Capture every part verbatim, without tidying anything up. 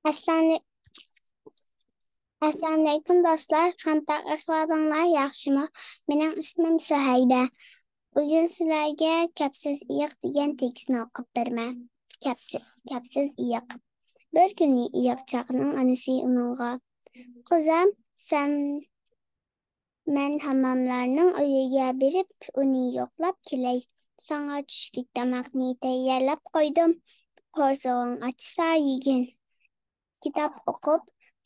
ئەسسالامۇ-، ئەسسالامۇئەلەيكۇم دوستلار، قانداق ئەھۋالىڭلار، ياخشىمۇ؟ مېنىڭ ئىسمىم سۈھەيبە. بۈگۈن سىلەرگە كەپسىز ئېيىق دېگەن تېكىستنى ئوقۇپ بېرىمەن. كەپسىز، كەپسىز ئېيىق. بىر كۈنى ئېيىقچاقنىڭ ئانىسى ئۇنىڭغا، قىزىم، سەن مەن ھامماملارنىڭ ئۆيىگە بېرىپ، ئۇنى يوقلاپ كېلەي. ساڭا چۈشلۈك تاماقنى تەييارلاپ قويدۇم. قورسىقىڭ ئاچسا يېگىن. كىتاب ئوقۇپ،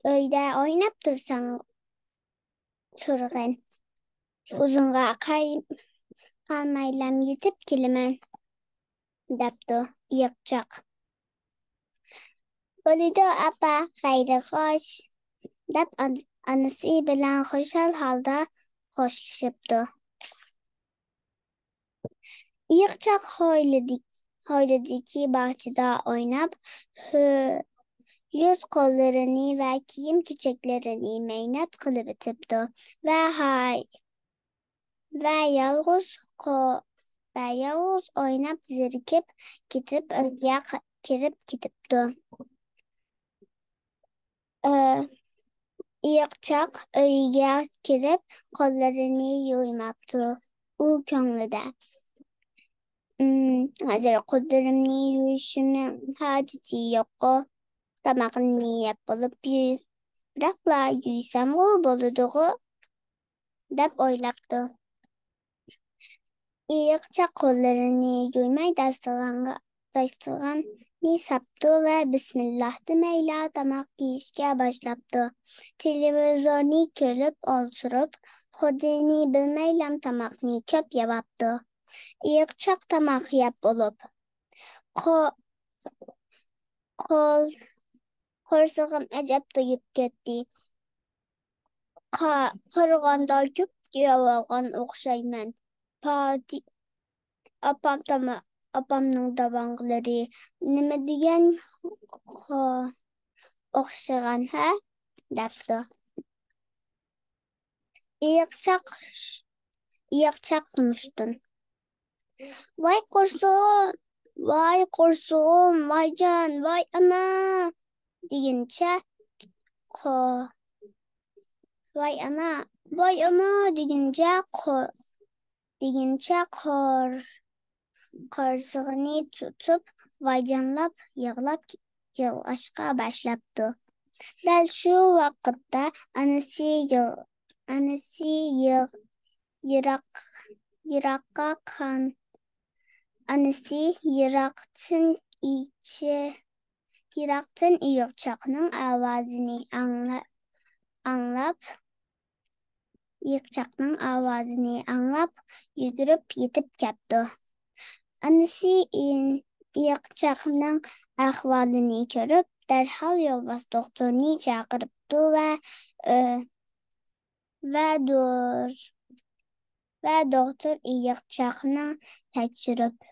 ئۆيدە ئويناپ تۇرساڭ تۇرغىن. ئۇزۇنغا قاي-، قالمايلا يېتىپ كېلىمەن. دەپتۇ ئېيىقچاق. بولىدۇ ئاپا، خەيرى خوش، دەپ ئان-، ئانىسى بىلەن خۇشال ھالدا خوشلىشىپتۇ. ئېيىقچاق ھويلىدى-، ھويلىدىكى باغچىدا ئويناپ، ھۆ-، يۈز قوللىرىنى ۋە كىيىم كېچەكلىرىنى مەينەت قىلىۋېتىپتۇ ۋە ھاي-، ۋە يالغۇز قو-، ۋە يالغۇز ئويناپ زېرىكىپ كېتىپ، ئۆيگە ق-، كىرىپ كېتىپتۇ. ئە، ئېيىقچاق ئۆيگە كىرىپ، قوللىرىنى يۇيماپتۇ. ئۇ كۆڭلىدە، «ئىم، ھازىر قوللىرىمنى يۇيۇشۇمنىڭ ھاجىتى يوققۇ. تاماقنى يەپ بولۇپ يۇي-، بىراقلا يۇيسامغۇ بولىدىغۇ؟» دەپ ئويلاپتۇ. ئېيىقچاق قوللىرىنى يۇيماي داستىخانغا، داستىخاننى ساپتۇ ۋە بىسمىللاھ دېمەيلا تاماق يېيىشكە باشلاپتۇ. تېلېۋىزورنى كۆرۈپ ئولتۇرۇپ، خۇدىنى بىلمەيلا تاماقنى كۆپ يەۋاپتۇ. ئېيىقچاق تاماق يەپ بولۇپ، قو-، قول-، قورسىقىم ئەجەب تويۇپ كەتتى. قا-، قارىغاندا كۆپ يەۋالغان ئوخشايمەن. پادى-، ئاپام تاما-، ئاپامنىڭ داۋاڭلىرى نېمە دېگەن خو-، ئوخشىغان ھە؟ دەپتۇ. ئېيىقچاق، ئېيىقچاق تونۇشتۇن. «ۋاي قورسىقىم، ۋاي قورسىقىم، ۋايجان، ۋاي ئانا!» دېگىنىچە قو-، «ۋاي ئانا، ۋاي ئانا!» دېگىنىچە قو-، دېگىنىچە قور-، قورسىقىنى تۇتۇپ، ۋايجانلاپ يىغلاپ، يىغلاشقا باشلاپتۇ. دەل شۇ ۋاقىتتا ئانىسى يىغ-، ئانىسى يىغ-، يىراق، يىراققا قان-، ئانىسى يىراقتىن ئىچى-، يىراقتىن ئېيىقچاقنىڭ ئاۋازىنى ئاڭلا-، ئاڭلاپ، ئېيىقچاقنىڭ ئاۋازىنى ئاڭلاپ، يۈگۈرۈپ يېتىپ كەپتۇ. ئانىسى ئېيىقچاقنىڭ ئەھۋالىنى كۆرۈپ، دەرھال يولۋاس دوختۇرنى چاقىرىپتۇ ۋە، ئۆ-، ۋە دور-، ۋە دوختۇر ئېيىقچاقنى تەكشۈرۈپ،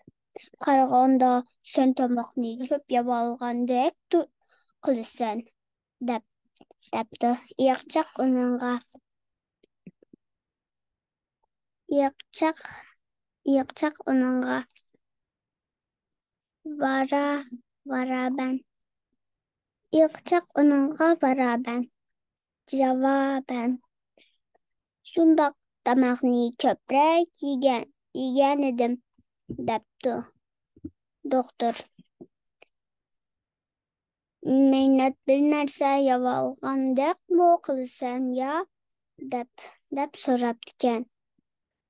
قارىغاندا سەن تاماقنى كۆپ يەۋالغاندەك تۇ-، قىلىسەن، دەپ، دەپتۇ. ئېيىقچاق ئۇنىڭغا، ئېيىقچاق، ئېيىقچاق ئۇنىڭغا ۋارا-، ۋارابەن. ئېيىقچاق ئۇنىڭغا ۋارابەن، جاۋابەن، شۇنداق تاماقنى كۆپرەك يېگەن، يېگەنىدىم، دەپتۇ دوختۇر. مەينەت بىر نەرسە يەۋالغاندەكمۇ قىلىسەن يا؟ دەپ، دەپ سوراپتىكەن.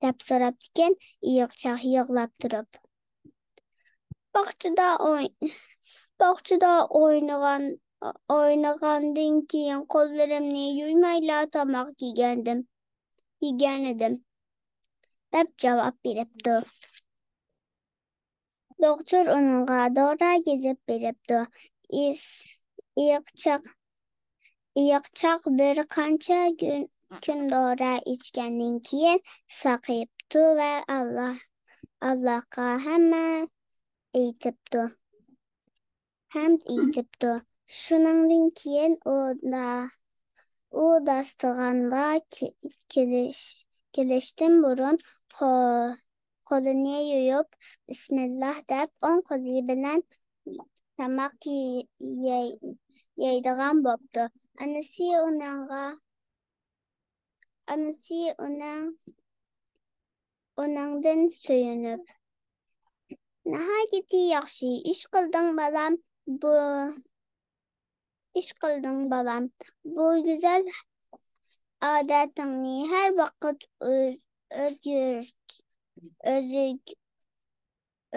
دەپ سوراپتىكەن ئېيىقچاق يىغلاپ تۇرۇپ. باغچىدا ئوي-، باغچىدا ئوينىغان، ئوينىغاندىن كېيىن قوللىرىمنى يۇيمايلا تاماق يېگەنىدىم، يېگەنىدىم، دەپ جاۋاب بېرىپتۇ. دوختۇر ئۇنىڭغا دورا يېزىپ بېرىپتۇ. ئىس-، ئېيىقچاق، ئېيىقچاق بىر قانچە كۈن، كۈن دورا ئىچكەندىن كېيىن ساقىيىپتۇ ۋە ئاللا، ئاللاغا ھەممە ئېيتىپتۇ. ھەمد ئېيتىپتۇ. شۇنىڭدىن كېيىن ئۇ دا-، ئۇ داستىخانغا كە-، كېلىش-، كېلىشتىن بۇرۇن قو-، قولىنى يۇيۇپ، بىسمىللاھ دەپ، ئوڭ قولى بىلەن تاماق يەي-، يەيدىغان بوپتۇ. ئانىسى ئۇنىڭغا، ئانىسى ئۇنىڭ، ئۇنىڭدىن سۆيۈنۈپ، ناھايىتى ياخشى ئىش قىلدىڭ، بالام. بۇ ئىش قىلدىڭ، بالام. بۇ گۈزەل ئادەتىڭنى ھەر ۋاقىت ئۆز-، ئۆزگەرت-، ئۆزگ-،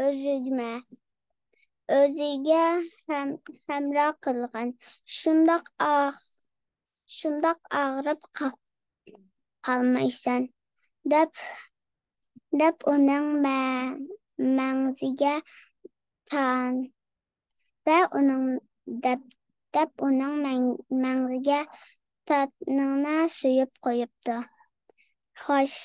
ئۆزگەرتمە. ئۆزۈڭگە ھەم-، ھەمراھ قىلغىن. شۇنداق ئاغ-، شۇنداق ئاغرىپ قا-، قالمايسەن، دەپ، دەپ ئۇنىڭ مە-، مەڭزىگە تان-، ۋە ئۇنىڭ دەپ، دەپ ئۇنىڭ مەڭ-، مەڭزىگە تاتنىڭنا سۆيۈپ قويۇپتۇ. خوش،